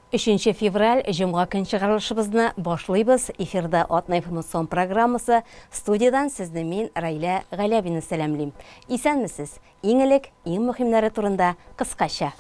Өченче февраль, җомга көн чыгарылышыбызны башлыйбыз. Эфирда Атна информацион программасы. Студиядән сезне мин, Раилә Галәвина сәламлим. Исәнмесез! Иң элек, иң мөһимнәре турында кыскача.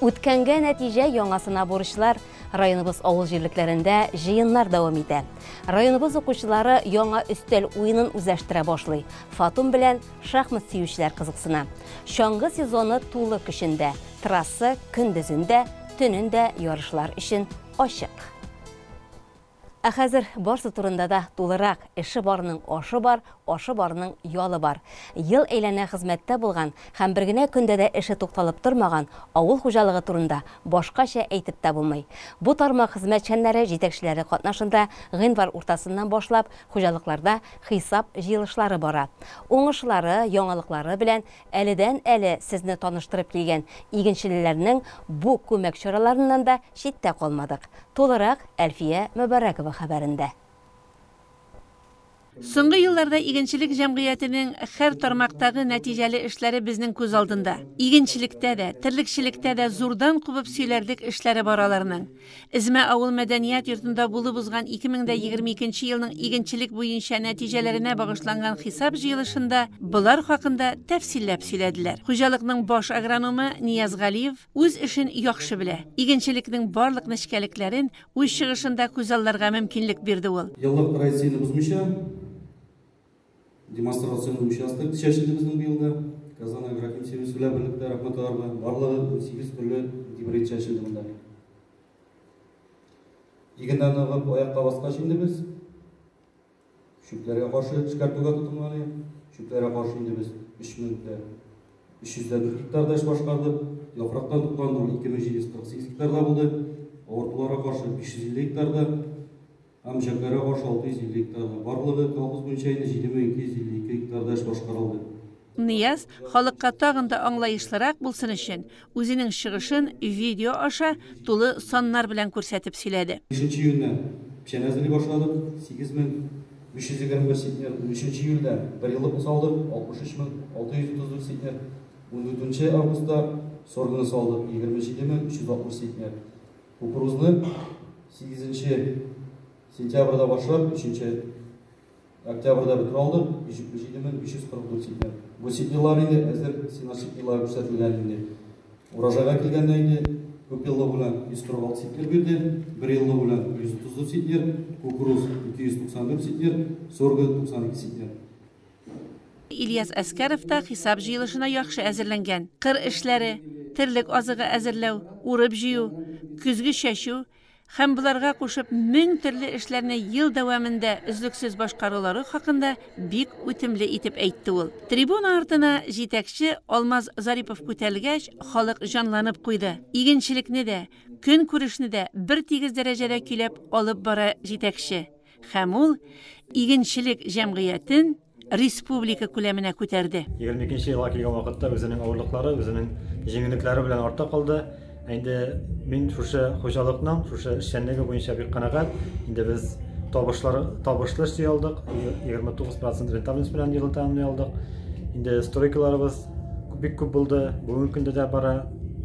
Үткәнгә нәтиҗә, яңасына бурычлар. Районыбыз авыл җирлекләрендә җыеннар дәвам итә. Районыбыз укучылары яңа өстәл уенын үзләштерә башлый. Фатум белән шахмат сөючеләр кызыксына. Чаңгы сезоны тулы көчендә. Трасса көндезен дә, төнен дә ярышлар өчен ачык. Ә хәзер барсы турында да тулырак. Эше барның ашы бар, ашы барның ялы бар. Ел әйләнә хезмәттә булган һәм бер генә көндә дә эше тукталып тормаган авыл хуҗалыгы турында башкача әйтеп тә булмый. Бу тармак хезмәтчәннәре җитәкчеләре катнашында гыйнвар уртасыннан башлап хуҗалыкларда хисап җыелышлары бара. Уңышлары, яңалыклары белән Әледән-әле сезне таныштырып килгән игенчелеләрнең бу күмәк чараларыннан да читтә калмадык. Тулырак Әлфия Мөбарәкова хәбәрендә. Соңгы елларда игенчелек җәмгыятенең һәр тармактагы нәтиҗәле эшләре безнең күз алдында. Игенчелектә дә, терлекчелектә дә зурдан кубып сөйләрлек эшләре бар аларның. Эзмә авыл мәдәният йортында булып узган 2022 нче елның игенчелек буенча нәтиҗәләренә багышланган хисап җыелышында болар хакында тәфсилләп сөйләделәр. Хуҗалыкның баш агрономы Нияз Галиев үз эшен яхшы белә. Игенчелекнең барлык нечкәлекләрен үз чыгышында күзалларга мөмкинлек бирде ул. Еллык традицияне бозмыйча, Демонстрацион участок чәчелде безнең быел да. Казан агрохимсервис белән берлектә, рәхмәт аларга. Барлыгы 18 төрле гибрид чәчелде монда. Игеннән ныгып аякка баскач инде без чүпләргә каршы эшкәртүгә тотынган идек. Чүпләргә каршы инде без 3304 гектарда эш башкардык. Яфрактан тукландыру 2748 гектарда булды. Авыртуларга каршы 550 гектарда. Һәм җәпләргә каршы 650 гектарда, барлыгы колхоз буенча инде 7252 гектарда эш башкарылды. Нияз, халыкка тагын да аңлаешлырак булсын өчен, үзенең чыгышын видео аша тулы саннар белән күрсәтеп сөйләде. Бишенче июньнән печән әзерли башладык, 8521 центнер, унөченче июльдә берьеллыкны салдык, 63634 центнер, ундүртенче августта соргоны салдык, 27360 центнер. Кукурузны сигезенче сентябрьдә башлап, өченче октябрьдә бетерә алдык, 77544 центнер. Бу центнерлар инде әзер сенаж центнерлары күрсәтелгән инде. Урожайга килгәндә инде күп еллык белән 146 центнер бирде, бер еллык белән 134 центнер, кукуруз 294 центнер, сорго 92 центнер. Ильяс Әскәров та хисап җыелышына яхшы әзерләнгән. Кыр эшләре, терлек азыгы әзерләү, урып-җыю, көзге чәчү һәм боларга кушып 1000 төрле эшләрне ел дәвамында өзлексез башкарулары хакында бик үтемле итеп әйтте ул. Трибуна артына җитәкче Алмаз Зарипов күтәрелгәч, халык җанланып куйды. Игенчелекне дә, көнкүрешне дә бертигез дәрәҗәдә көйләп алып бара җитәкче. Һәм ул игенчелек җәмгыятен республика күләменә күтәрде. 22 нче елга килгән вакытта үзенең авырлыклары, үзенең җиңеллекләре белән артта калды. Ә инде мин шушы хуҗалыкның, шушы эшчәнлеге буенча бик канәгать. Инде без табышлар, табышлы эшли алдык, 29 процент рентабельность белән елны тәмамлый алдык. Инде стройкаларыбыз бик күп булды, бүгенге көндә дә бара.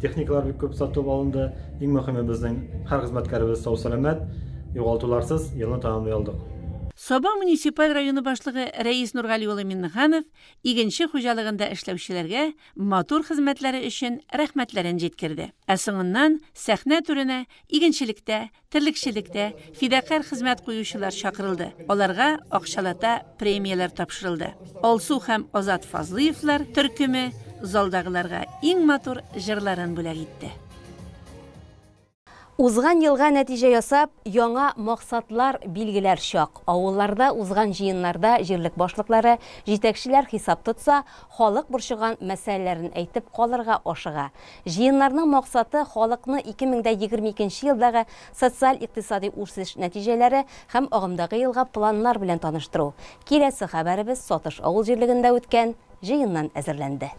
Техникалар бик күп сатып алынды. Иң мөһиме безнең һәр хезмәткәребез сау-сәламәт, югалтуларсыз елны тәмамлый алдык. Саба муниципаль районы башлыгы Рәис Нургали улы Миннеханов Игенче хуҗалыгында эшләүчеләргә матур хезмәтләре өчен рәхмәтләрен җиткерде. Ә соңыннан сәхнә түренә игенчелектә, терлекчелектә фидакарь хезмәт куючылар чакырылды, аларга акчалата премияләр тапшырылды. Алсу һәм Азат Фазлыевлар төркеме залдагыларга иң матур җырларын бүләк итте. Узган елга нәтиҗә ясап, яңа максатлар билгеләр чак. Авылларда узган җыеннарда җирлек башлыклары, җитәкчеләр хисап тотса, халык борчыган мәсьәләләрен әйтеп калырга ашыга. Җыеннарның максаты, халыкны 2022 нче елдагы социаль-икътисади үсеш нәтиҗәләре һәм агымдагы елга планнар белән таныштыру. Киләсе хәбәребез Сатыш авыл җирлегендә үткән җыеннан әзерләнде.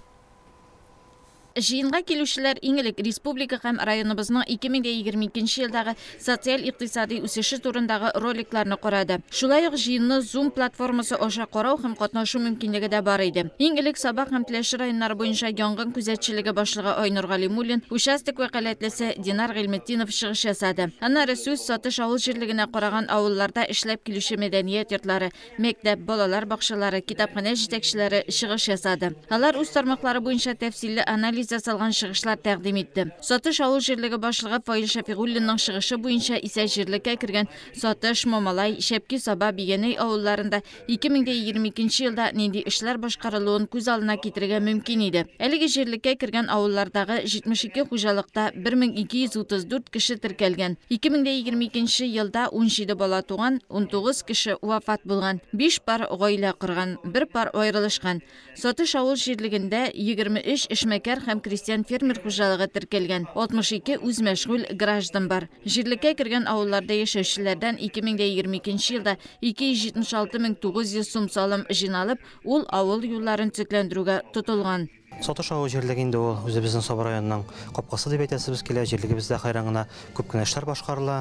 Җыенга килүчеләр иң элек республика һәм районыбызның 2022 елдагы социаль-икътисади үсеше турындагы роликларны карады. Шулай ук җыенны Zoom платформасы аша карау һәм катнашу мөмкинлеге дә бар иде. Иң элек Саба һәм Теләче районнары буенча янгын күзәтчелеге башлыгы Айнур Галимуллин, участок вәкаләтлесе Динар Гыйльметдинов чыгыш ясады. Аннары сүз Сатыш авыл җирлегенә караган авылларда эшләп килүче мәдәният йортлары, мәктәп, балалар бакчалары, китапханә җитәкчеләре чыгыш ясады. Алар үз тармаклары буенча тәфсилле анализ ясалган чыгышлар тәкъдим итте. Сатыш авыл җирлеге башлыгы Фаил Шәфигуллинның чыгышы буенча исә җирлеккә кергән Сатыш, Мамалай, Шәпки, Саба, Бигәнәй авылларында 2022 елда нинди эшләр башкарылуын күз алдына китерергә мөмкин иде. Әлеге җирлеккә кергән авыллардагы 72 хуҗалыкта 1234 кеше теркәлгән. 2022 елда 17 бала туган, 19 кеше вафат булган, 5 пар гаилә корган, 1 пар аерылышкан. Сатыш авыл җирлегендә 23 эшмәкәр һәм крестьян-фермер хуҗалыгы теркәлгән, 62 үзмәшгуль граждан бар. Җирлеккә кергән авылларда яшәүчеләрдән 2022 елда 276 900 сум салым җыйналып, ул авыл юлларын төзекләндерүгә тотылган. Сатыш авыл җирлеге инде ул үзебезнең Саба районының капкасы дип әйтәсебез килә. Җирлегебездә хәйран гына күп кенә эшләр башкарыла.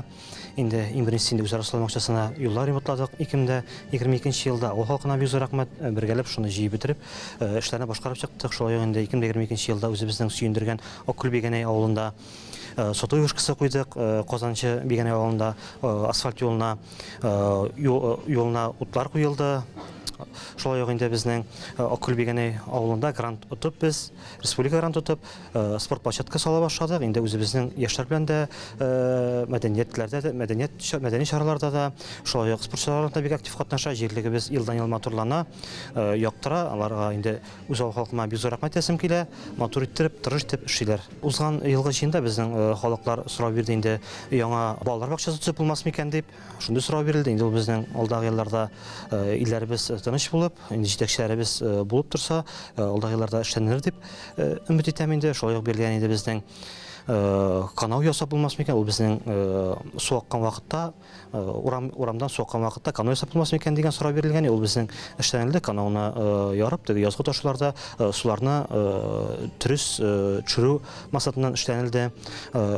Инде иң беренчесе инде үзара салым акчасына юллар ремонтладык 2022 елда. Авыл халкына бик зур рәхмәт, бергәләп шуны җыеп бетереп, эшләрне башкарып чыктык. Шулай ук инде 2022 елда үзебезнең сөендергән Аккүл Бигәнәй авылында сату вышкасы куйдык. Казанчы Бигәнәй авылында асфальт юлына юлына утлар куелды. Шулай ук инде безнең Аккүл Бигәнәй авылында грант отып без, республика грант отып, спорт площадка сала башладык. Инде үзебезнең яшьләр белән дә, мәдәниятләрдә дә, мәдәният, мәдәни чараларда да, шулай ук спорт чараларында бик актив катнаша. Җирлегебез елдан-ел матурлана, яктыра. Аларга инде үз авыл халкыма бик зур рәхмәт әйтәсем килә. Матур иттереп, тырыш итеп эшлиләр. Узган елгы җыенда безнең халыклар сорау бирде инде яңа балалар бакчасы төзеп булмас микән дип. Шундый сорау бирелде. Инде ул безнең алдагы елларда илләребез тыныч булып, инде җитәкчеләребез булып торса, алдагы елларда эшләнер дип өмет итәм инде. Шулай ук бирелгән инде безнең канау ясап булмас микән? Ул безнең су аккан вакытта, урамдан су аккан вакытта канау ясап булмас микән дигән сорау бирелгән. Ул безнең эшләнелде. Канауны ярып, теге язгы ташуларда суларны дөрес төшерү максатыннан эшләнелде.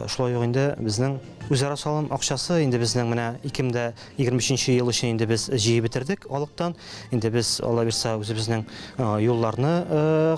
Шулай ук инде безнең үзара салым акчасы инде безнең менә 2023 ел өчен инде без җыеп бетердек халыктан. Инде без Алла бирсә үзебезнең юлларны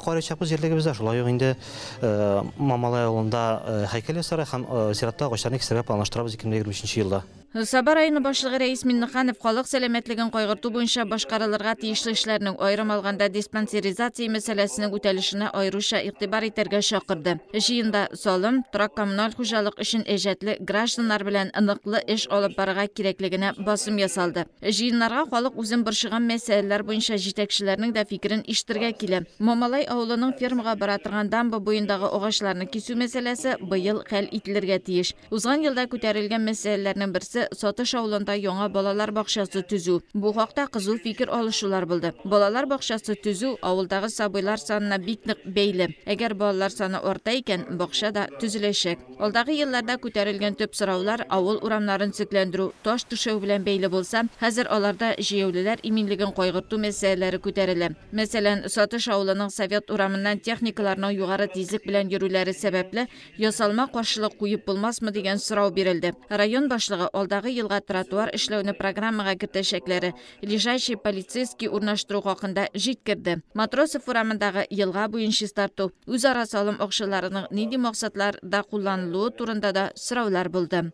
караячакбыз җирлегебездә. Шулай ук инде Мамалай авылында һәйкәл ясарга һәм зиратта агачларны кисәргә планлаштырабыз 2023 елда. Саба районы башлыгы Рәис Миннеханов халык сәламәтлеген кайгырту буенча башкарылырга тиешле эшләрнең, аерым алганда диспансеризация мәсьәләсенең үтәлешенә аеруча игътибар итәргә чакырды. Җыенда салым, торак-коммуналь хуҗалык өчен әҗәтле гражданнар белән ныклы эш алып барырга кирәклегенә басым ясалды. Җыеннарга халык үзен борчыган мәсьәләләр буенча җитәкчеләрнең дә фикерен ишетергә килә. Мамалай авылының фермага бара торган дамба буендагы агачларны кисү мәсьәләсе быел хәл ителергә тиеш. Узган елда күтәрелгән мәсьәләләрнең берсе Сатыш авылында яңа балалар бакчасы төзү. Бу хакта кызу фикер алышулар булды. Балалар бакчасы төзү авылдагы сабыйлар санына бик нык бәйле. Әгәр балалар саны арта икән, бакча да төзеләчәк. Алдагы елларда күтәрелгән төп сораулар авыл урамнарын төзекләндерү, таш түшәү белән бәйле булса, хәзер аларда җәяүлеләр иминлеген кайгырту мәсьәләләре күтәрелә. Мәсәлән, Сатыш авылының Совет урамыннан техникаларның югары тизлек белән йөрүләре сәбәпле ясалма каршылык куеп булмасмы дигән сорау бирелде. Район башлыгы алдагы елга тротуар эшләүне программага кертәчәкләре, лежачий полицейский урнаштыру хакында җиткерде. Матросов урамындагы елга буен чистарту, үзара салым акчаларының нинди максатларда кулланылуы турында да сораулар булды.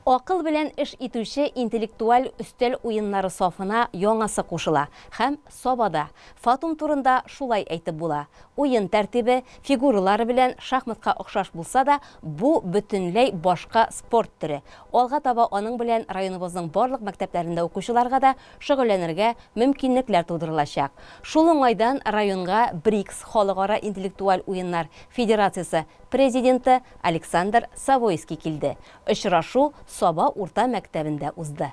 Акыл белән эш итүче интеллектуаль өстәл уеннары сафына яңасы кушыла һәм Сабада. Фатум турында шулай әйтеп була. Уен тәртибе, фигуралары белән шахматка охшаш булса да, бу бөтенләй башка спорт төре. Алга таба аның белән районыбызның барлык мәктәпләрендә укучыларга да шөгыльләнергә мөмкинлекләр тудырылачак. Шул уңайдан районга БРИКС халыкара интеллектуаль уеннар федерациясе президенты Александр Савойский килде. Очрашу Саба урта мәктәбендә узды.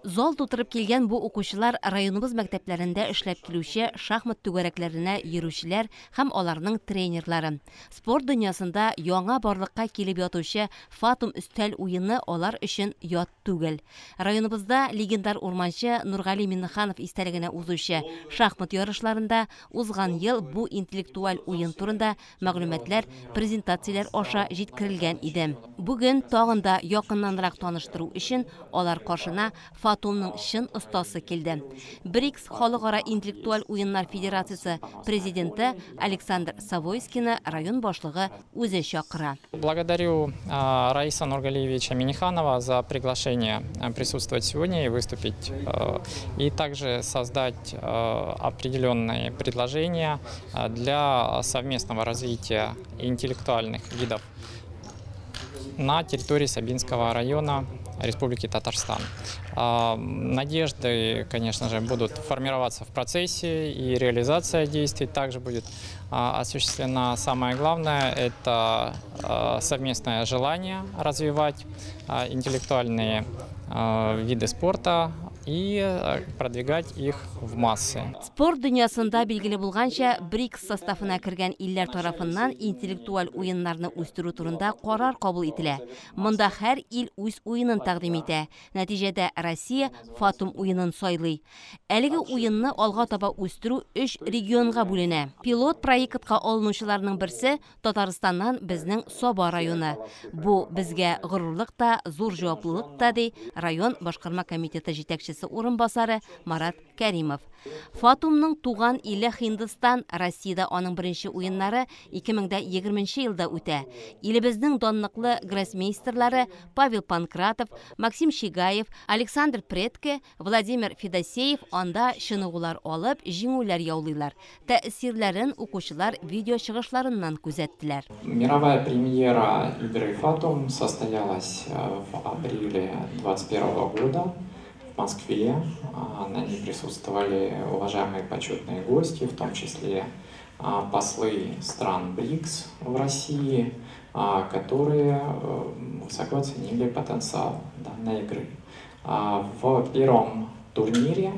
Зал тутырып килгән бу укучылар районыбыз мәктәпләрендә эшләп килүче шахмат түгәрәкләренә йөрүчеләр һәм аларның тренерлары. Спорт дөньясында яңа барлыкка килеп ятучы Фатум өстәл уены алар өчен ят түгел. Районыбызда легендар урманчы Нургали Миннеханов истәлегенә узучы шахмат ярышларында узган ел бу интеллектуаль уен турында мәгълүматлар презентацияләр аша җиткерелгән иде. Бүген тагын да якыннанрак таныштыру өчен алар каршына Фатумның чын остасы килде. БРИКС халыкара интеллектуаль уеннар федерациясе президенты Александр Савойскийны район башлыгы үзе чакыра. Благодарю Раиса Нургалиевича Минниханова за приглашение присутствовать сегодня и выступить, и также создать определенные предложения для совместного развития интеллектуальных видов на территории Сабинского района Республики Татарстан. Надежды, конечно же, будут формироваться в процессе, и реализация действий также будет осуществлена. Самое главное – это совместное желание развивать интеллектуальные виды спорта и продвигать их в массы. Спорт дөньясында билгеле булганча, БРИКС составына кергән илләр тарафыннан интеллектуаль уеннарны үстерү турында карар кабул ителә. Монда һәр ил үз уенын тәкъдим итә. Нәтиҗәдә Россия Фатум уенын сайлый. Әлеге уенны алга таба үстерү 3 регионга бүленә. Пилот проектка алынучыларның берсе Татарстаннан безнең Саба районы. Бу безгә горурлык та, зур җаваплылык та, ди район башкарма комитеты җитәкчесе урынбасары Марат Кәримов. Фатумның туган иле Һиндстан, Россиядә аның беренче уеннары 2020 елда үтә. Илебезнең данлыклы гроссмейстерлары Павел Панкратов, Максим Щигаев, Александр Предке, Владимир Федосеев анда чыныгулар алып, җиңүләр яулыйлар. Тәэсирләрен укучылар видео чыгышларыннан күзәттеләр. Мировая премьера игры Фатум состоялась в апреле 2021 года в Москве. На ней присутствовали уважаемые почетные гости, в том числе послы стран БРИКС в России, которые высоко оценили потенциал данной игры. В первом турнире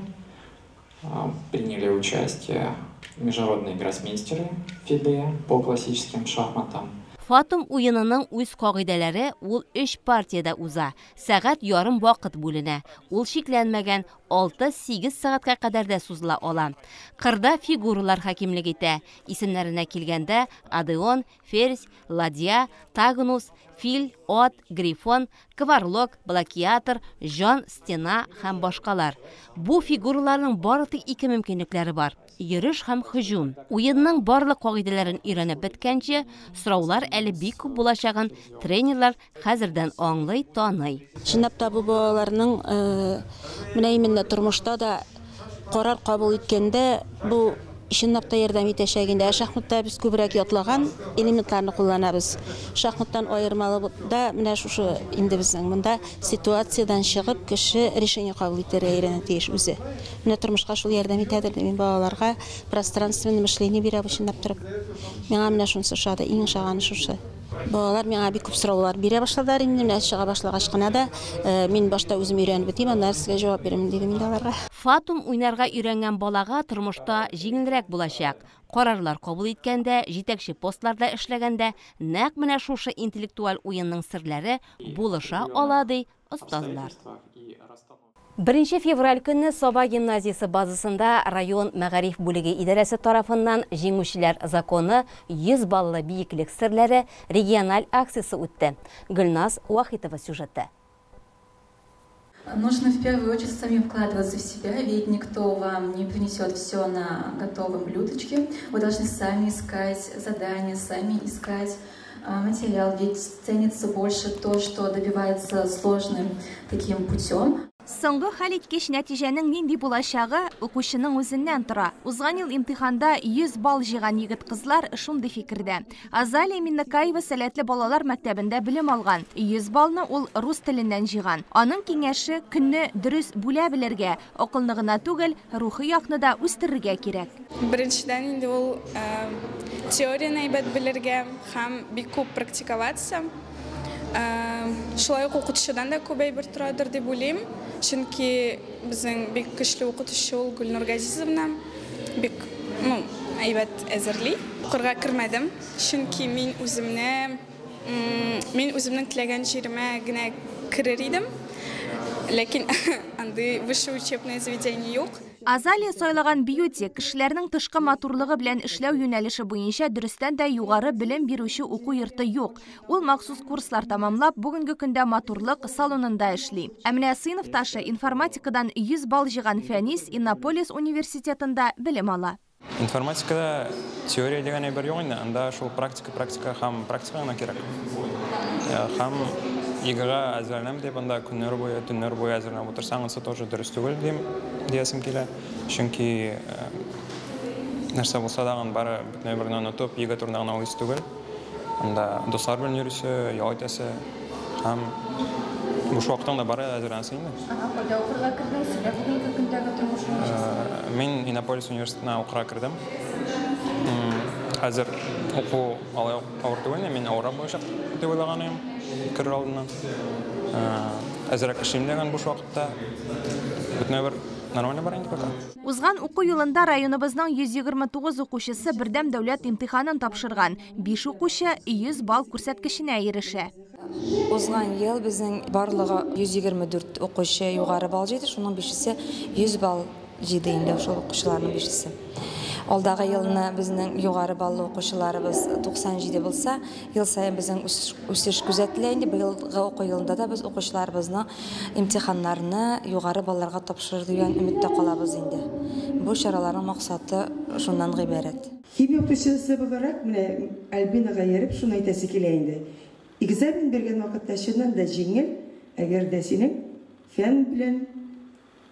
приняли участие международные гроссмейстеры ФИДЕ по классическим шахматам. Фатум уенының үз кагыйдәләре, ул 3 партиядә уза. Сәгать ярым вакыт бүленә. Ул чикләнмәгән, 6-8 сәгатькә кадәр дә сузыла ала. Кырда фигуралар хакимлек итә. Исемнәренә килгәндә Адеон, Ферзь, Ладья, Тагнус, Фил, Ат, Грифон, Кварлок, Блокиатор, Җан, Стена һәм башкалар. Бу фигураларның бары тик ике мөмкинлекләре бар: йөреш һәм һөҗүм. Уенның барлык кагыйдәләрен өйрәнеп беткәнче, сораулар әле бик күп булачагын тренерлар хәзердән аңлый, таный. Чынлап та бу балаларның менә именно тормышта да карар кабул иткәндә бу чынлап та ярдәм итәчәк инде. Шахматта без күбрәк ятлаган элементларны кулланабыз. Шахматтан аермалы да менә шушы инде безнең монда ситуациядән чыгып кеше решение кабул итәргә өйрәнә тиеш үзе. Менә тормышка шул ярдәм итәдер мин балаларга пространственное мышление бирә бу чынлап торып. Миңа менә шунысы ошады, иң ошаганы шушы. Балалар миңа бик күп сораулар бирә башладылар инде, менә чыга башлагач кына да мин башта үзем өйрәнеп бетим, аннары сезгә җавап бирәм дидем инде аларга. Фатум уйнарга өйрәнгән балага тормышта җиңелрәк булачак. Карарлар кабул иткәндә, җитәкче постларда эшләгәндә нәкъ менә шушы интеллектуаль уенның серләре булыша ала, ди остазлар. 1 февраль көнне Саба гимназиясе базасында район мәгариф бүлеге идарәсе тарафыннан Җиңүчеләр законы 100 баллы биеклек серләре региональ акциясе үтте. Гөлназ Вахитова сюжеты. Нужно в первую очередь самим вкладываться в себя, ведь никто вам не принесет все на готовом блюдечке. Вы должны сами искать задания, сами искать материал, ведь ценится больше то, что добивается сложным таким путем. Соңгы хәлиткеч нәтиҗәнең нинди булачагы укучының үзеннән тора. Узган ел имтиханда 100 балл җыйган егет-кызлар шундый фикердә. Азалия Миннекаева сәләтле балалар мәктәбендә белем алган. 100 баллны ул рус теленнән җыйган. Аның киңәше көнне дөрес бүлә белергә, акылны гына түгел, рухи якны да үстерергә кирәк. Беренчедән инде ул теорияне әйбәт белергә һәм бик күп практиковаться. Шулай ук укытучыдан да күп әйбер торадыр дип уйлыйм, чөнки безнең бик көчле укытучы ул Гөлнур Газизовна, бик, ну, әйбәт әзерли. Укырга кермәдем, чөнки мин үземне, мин үземнең теләгән җиремә генә керер идем, ләкин андый высшее учебное заведение юк. Азалия сайлаган бьюти, кешеләрнең тышкы матурлыгы белән эшләү юнәлеше буенча дөрестән дә югары белем бирүче уку йорты юк. Ул махсус курслар тамамлап, бүгенге көндә матурлык салонында эшли. Ә менә сыйныфташы информатикадан 100 балл җыйган Фәнис Иннополис университетында белем ала. Информатикада теория дигән әйбер юк инде, анда шул практика, практика һәм практика гына кирәк. Һәм ЕГЭга әзерләнәм дип, анда көннәр буе, төннәр буе әзерләнеп утырсаң, анысы тоже дөрес түгел дим, диясем килә. Чөнки нәрсә булса да, бары бөтенләй берне онытып, ЕГЭ турында гына уйлыйсы түгел. Анда дуслар белән йөрисе, ял итәсе һәм буш вакытыңда бары әзерләнәсең инде. Ага, кайда укырга кердең? Сөйлә бүгенге көндәге тормышың ничек? Мин Иннополис университетына укырга кердем. Хәзер уку алай авыр түгел, мин авыррак булачак дип уйлаган идем керер алдыннан. Әзрәк эшлим дигән буш вакытта бөтенләй бер нормально бара инде пока. Узган уку елында районыбызның 129 укучысы бердәм дәүләт имтиханын тапшырган. 5 укучы 100 балл күрсәткеченә ирешә. Узган ел безнең барлыгы 124 укучы югары балл җыйды, шуның 5-се 100 балл җыйды инде шул укучыларның 5-се. Алдагы елны безнең югары баллы укучыларыбыз 97 булса, ел саен безнең үсеш күзәтелә инде. Быелгы уку елында да без укучыларыбызның имтиханнарны югары балларга тапшырыр дигән өметтә калабыз инде. Бу чараларның максаты шуннан гыйбарәт. Химия укытучысы буларак менә Альбинага ияреп шуны әйтәсе килә инде. Экзамен биргән вакытта чыннан да җиңел, әгәр дә синең фән белән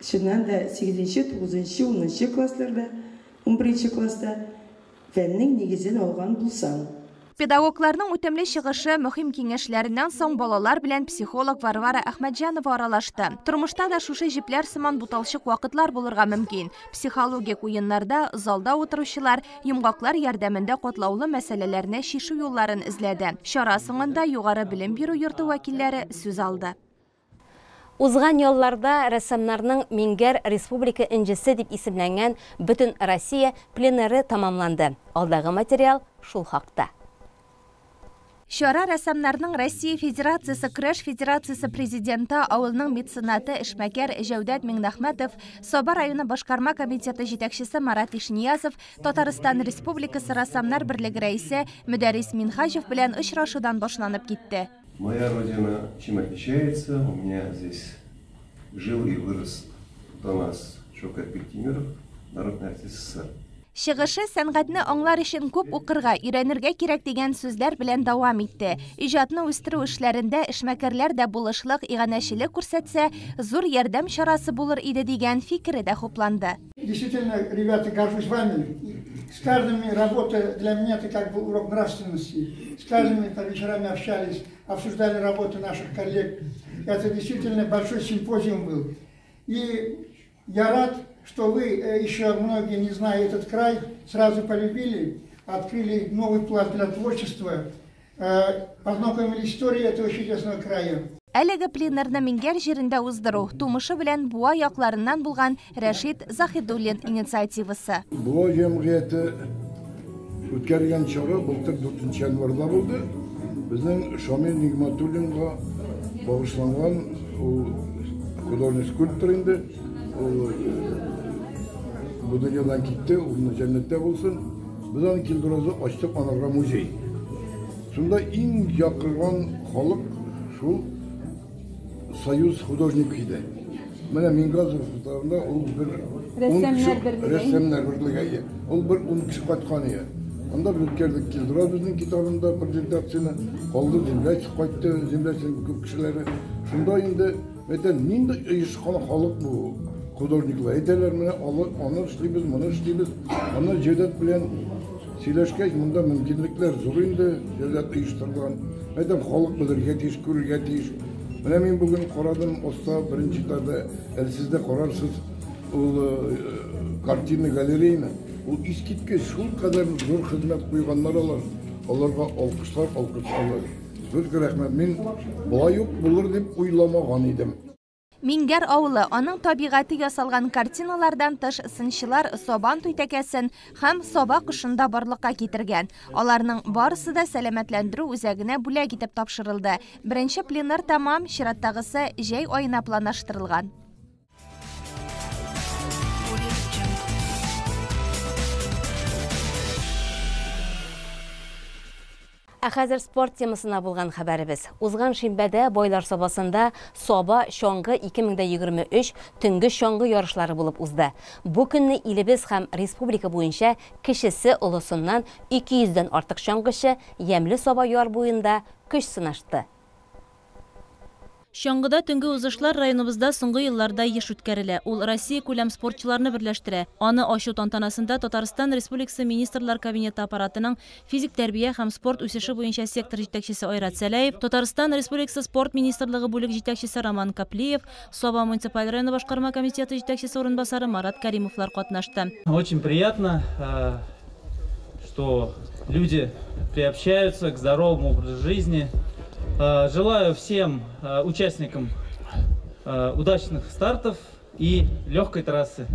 чыннан да 8-нче, 9-нчы, 10-нчы классларда, 11-нче класста фәннең нигезен алган булсаң. Педагогларның үтемле чыгышы, мөһим киңәшләреннән соң балалар белән психолог Варвара Әхмәтҗанова аралашты. Тормышта да шушы җепләр сыман буталчык вакытлар булырга мөмкин. Психологик уеннарда залда утыручылар йомгаклар ярдәмендә катлаулы мәсьәләләрне чишү юлларын эзләде. Чара соңында югары белем бирү йорты вәкилләре сүз алды. Узган ялларда рәссамнарның Миңгәр республика энҗесе дип исемләнгән бөтен Россия пленэры тамамланды. Алдагы материал шул хакта. Чара рәссамнарның Россия Федерациясе Көрәш Федерациясе президенты, авылның меценаты, эшмәкәр Җәүдәт Миңнәхмәтов, Саба районы башкарма комитеты җитәкчесе Марат Ишниязов, Татарстан Республикасы Рәссамнар берлеге рәисе Мөдәррис Минһаҗев белән очрашудан башланып китте. Моя родина чем отличается? У меня здесь жил и вырос до нас Шәүкәт Биктимиров, народный артист СССР. Чыгышы сәнгатьне аңлар өчен күп укырга, өйрәнергә кирәк дигән сүзләр белән дәвам итте. Иҗатны үстерү эшләрендә эшмәкәрләр дә булышлык, иганәчелек күрсәтсә, зур ярдәм чарасы булыр иде дигән фикере дә хупланды. Действительно, ребята, горжусь вами. С каждым работа для меня это как бы урок нравственности. С каждым по вечерами общались, обсуждали работу наших коллег. Это действительно большой симпозиум был. И я рад, что вы еще многие, не зная этот край, сразу полюбили, открыли новый пласт для творчества, познакомились с историей этого чудесного края. Әлеге пленэрны Миңгәр җирендә уздыру тумышы белән Буа якларыннан булган Рәшит Заһидуллин инициативасы. Буа җәмгыяте үткәргән чара былтыр 4 январьда булды. Безнең Шамил Нигматуллинга багышланган ул художник скульптор инде. Ул бу дөньядан китте, урыны җәннәттә булсын. Без аны килдерүзе ачтык анарга музей. Шунда иң якырган халык шул Союз художник иде. Менә Мингазов хуторында ул бер Рәссамнар берлеге. Рәссамнар берлеге. Ул бер 10 кеше кайткан иде. Анда без үткәрдек Килдераз безнең китабында презентацияне. Калды Земляч кайтты, Землячның күп кешеләре. Шунда инде әйтәм, нинди оешкан халык бу художниклар. Әйтәләр, менә аны эшлибез, моны эшлибез. Аны Җәүдәт белән сөйләшкәч, монда мөмкинлекләр зур инде, Җәүдәт оештырган. Әйтәм, халык белергә тиеш, күрергә тиеш. Менә мин бүген карадым, оста беренче этажда, әле сез дә карарсыз, ул картина галереяны. Ул искиткеч, шул кадәр зур хезмәт куйганнар алар. Аларга алкышлар, алкышлар. Только рәхмәт. Мин болай ук булыр дип уйламаган идем. Миңгәр авылы, аның табигате ясалган картиналардан тыш сынчылар Сабан туй тәкәсен һәм Саба кошын да барлыкка китергән. Аларның барысы да сәламәтләндерү үзәгенә бүләк итеп тапшырылды. Беренче пленэр тәмам, чираттагысы җәй аена планлаштырылган. Ә хәзер спорт темасына булган хәбәребез. Узган шимбәдә Байлар Сабасында Саба чаңгы 2023 төнге чаңгы ярышлары булып узды. Бу көнне илебез һәм республика буенча кечесе олысыннан 200дән артык чаңгычы ямьле Саба яр буенда көч сынашты. Чаңгыда төнге узышлар районыбызда соңгы елларда еш үткәрелә. Ул Россия күләм спортчыларны берләштерә. Аны ачу тантанасында Татарстан Республикасы Министрлар Кабинеты аппаратының физик тәрбия һәм спорт үсеше буенча сектор җитәкчесе Айрат Сәләев, Татарстан Республикасы спорт министрлыгы бүлек җитәкчесе Роман Каплиев, Саба муниципаль районы башкарма комитеты җитәкчесе урынбасары Марат Каримовлар катнашты. Очень приятно, что люди приобщаются к здоровому образу жизни. Желаю всем участникам удачных стартов и легкой трассы.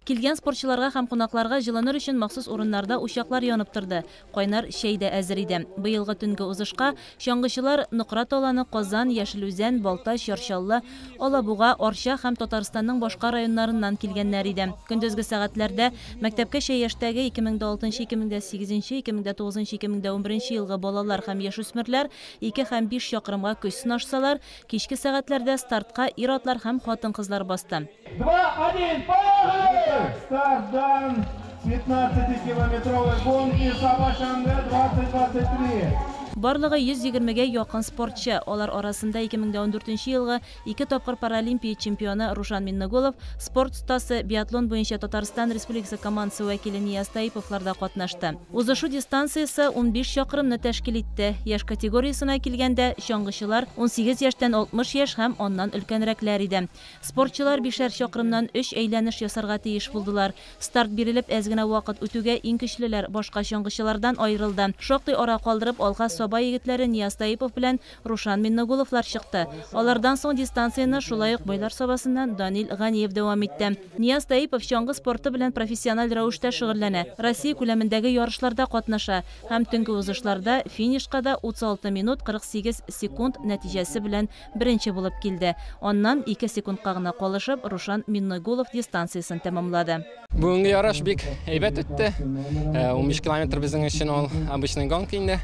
Килгән спортчыларга һәм кунакларга җылыныр өчен махсус урыннарда учаклар янып торды. Кайнар чәй дә әзер иде. Быелгы төнге узышка чаңгычылар Нократ Аланы, Казан, Яшел Үзән, Балтач, Яр Чаллы, Алабуга, Арча һәм Татарстанның башка районнарыннан килгәннәр иде. Көндезге сәгатьләрдә мәктәпкәчә яшьтәге 2006, 2008, 2009, 2011 елгы балалар һәм яшүсмерләр 2 һәм 5 чакрымга көч сынашсалар, кичке сәгатьләрдә стартка ир-атлар һәм хатын-кызлар басты. 2, 1, поехали! Старт дан 15-километровой гонки Саба чаңгы 2023. Барлыгы 120-гә якын спортчы. Алар арасында 2014 елгы 2 тапкыр паралимпия чемпионы Рушан Миннеголов, спорт остасы, биатлон буенча Татарстан Республикасы командасы вәкиле Нияз Таиповлар да катнашты. Узышу дистанциясе 15 чакрымны тәшкил итте. Яшь категориясенә килгәндә чаңгычылар 18 яшьтән 60 яшь һәм аннан өлкәнрәкләр иде. Спортчылар 5 чакрымнан 3 әйләнеш ясарга тиеш булдылар. Старт бирелеп әз генә вакыт үтүгә иң көчлеләр башка чаңгычылардан аерылды. Шактый ара калдырып алга Саба егетләре Нияз Таипов белән Рушан Миннеголовлар чыкты. Алардан соң дистанцияне шулай ук Байлар Сабасыннан Данил Ганиев дәвам итте. Нияз Таипов чаңгы спорты белән профессиональ рәвештә шөгыльләнә. Россия күләмендәге ярышларда катнаша һәм төнге узышларда финишка да 36 минут 48 секунд нәтиҗәсе белән беренче булып килде. Аннан 2 секундка гына калышып Рушан Миннеголов дистанциясен тәмамлады. Бүгенге ярыш бик әйбәт үтте. 15 километр безнең өчен ул обычный гонка инде.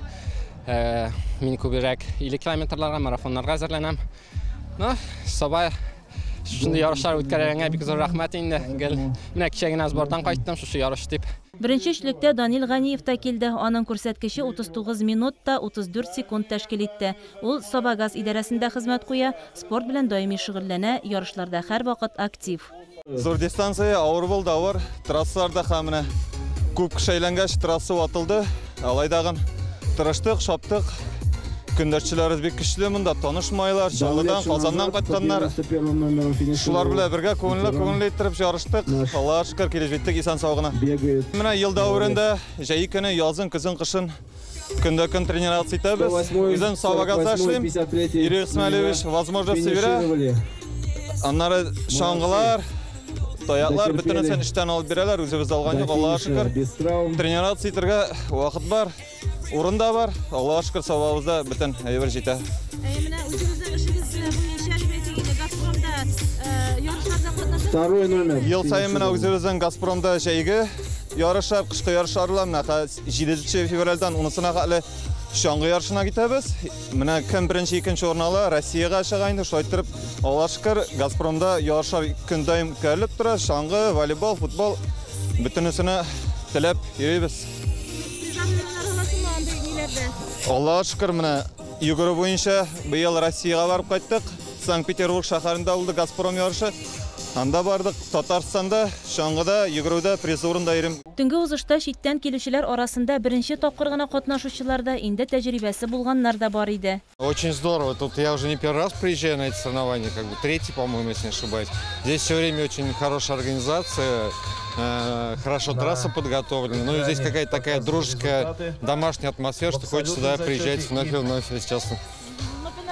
Мин күбрәк 50 километрларга, марафоннарга әзерләнәм. Ну, Саба шундый ярышлар үткәргәнгә бик зур рәхмәт инде. Гел менә кичә генә сбордан кайттым, шушы ярыш дип. Беренче өчлектә Данил Ганиев та килде. Аның күрсәткече 39 минут та 34 секунд тәшкил итте. Ул Сабагаз идарәсендә хезмәт куя, спорт белән даими шөгыльләнә, ярышларда һәрвакыт актив. Зур дистанция, авыр булды, авыр. Трассаларда һәм менә күп кеше әйләнгәч, трасса ватылды. Алай дагын тырыштык, шаптык. Көндәшчеләребез бик көчле монда, танышмайлар, Чаллыдан, Казаннан кайтканнар. Шулар белән бергә күңелле иттереп ярыштык. Аллаһка шөкер, килеп җиттек исән сау гына. Менә ел дәверендә җәй көне, язын, көзен, кышын көндә-көн тренироваться итәбез. Үзем Сабагазда эшлим. Ирек Исмәлевич возможность бирә. Аннары чаңгылар, таяклар бөтенесен эштән алып бирәләр, үзебез алган юк, Аллаһка шөкер. Тренироваться итәргә вакыт бар. Урын да бар, Аллаһка шөкер, сабабызда бөтен әйбер җитә. Менә үзегезнең эшегез буенча дип әйтик инде, Газпромда ярышларда катнашасыз. Второй номер. Ел саен менә үзебезнең Газпромда җәйге ярышлар, кышкы ярышлар була. Менә 7 февральдән 10-сына хәтле чаңгы ярышына китәбез. Менә кем беренче, икенче урын ала, Россиягә чыга инде. Шулай итеп, Аллаһка шөкер, Газпромда ярышлар көндәем үткәрелеп тора. Чаңгы, волейбол, футбол бөтенесенә теләп йөрибез. Аллаһка шөкер, менә йөгерү буенча быел Россиягә барып кайттык. Санкт-Петербург шәһәрендә булды Газпром ярышы. Анда бардык. Татарстанда чаңгыда йөгерүдә призлы урында йөрим. Төнге узышта читтән килүчеләр арасында беренче тапкыр гына катнашучылар да, инде тәҗрибәсе булганнар да бар иде. Очень здорово. Тут я уже не первый раз приезжаю на эти соревнования, как бы третий, по-моему, если не ошибаюсь. Здесь все время очень хорошая организация, хорошо трасса подготовлена. Ну и здесь какая-то такая дружеская домашняя атмосфера, что хочется сюда приезжать вновь и вновь, если честно.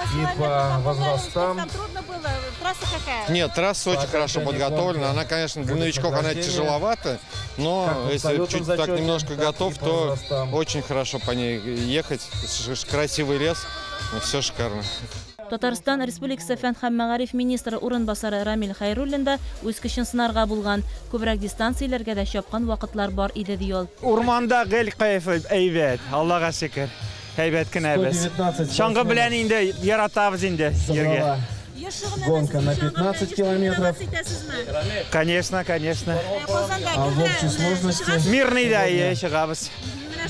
И по возрастам. Там трудно было? Трасса какая? Нет, трасса очень хорошо подготовлена. Она, конечно, для новичков она тяжеловата, но если чуть так немножко готов, то очень хорошо по ней ехать. Красивый лес, все шикарно. Татарстан Республикасы фән һәм мәгариф министры урынбасары Рамил Хәйруллин да үз көчен сынарга булган. Күбрәк дистанцияләргә дә чапкан вакытлар бар иде, ди ул. Урманда гел кәеф әйбәт, Аллага шөкер. Әйбәт кенә без. Чаңгы белән инде яратабыз инде йөргә. Гонка на 15 километров. Конечно, конечно. А в общей сложности Мирныйда чыгабыз.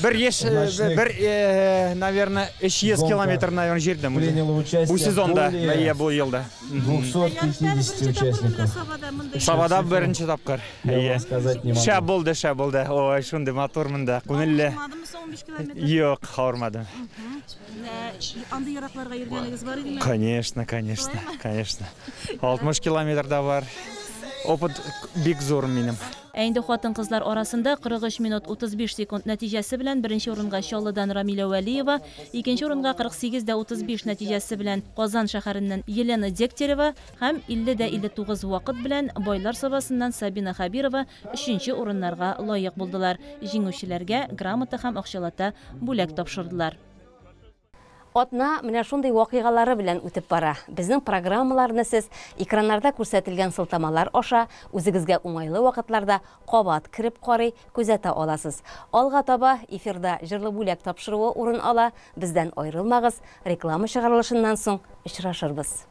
Бер еш, бер, наверное, 300 километр, наверное, җирдем. Бу сезонда, я бу елда. 250 участников. Сабада беренче тапкыр. Шәп булды, шәп булды. Ой, шундый матур монда, күңелле. Юк, авырмадым. Андый еракларга йөргәнегез бар идеме? Конечно, конечно, конечно. 60 километр да бар. Опыт бик зур минем. Ә инде хатын-кызлар арасында 43 минут 35 секунд нәтиҗәсе белән беренче урынга Чаллыдан Рамилә Вәлиева, икенче урынга 48,35 нәтиҗәсе белән Казан шәһәреннән Елена Дегтярева һәм 50,59 вакыт белән Байлар Сабасыннан Сабина Хәбирова өченче урыннарга лаек булдылар. Җиңүчеләргә грамота һәм акчалата бүләк тапшырдылар. Атна менә шундый вакыйгалары белән үтеп бара. Безнең программаларны сез экраннарда күрсәтелгән сылтамалар аша үзегезгә уңайлы вакытларда кабат кереп карый, күзәтә аласыз. Алга таба эфирда җырлы бүләк тапшыруы урын ала. Бездән аерылмагыз. Реклама чыгарылышыннан соң очрашырбыз.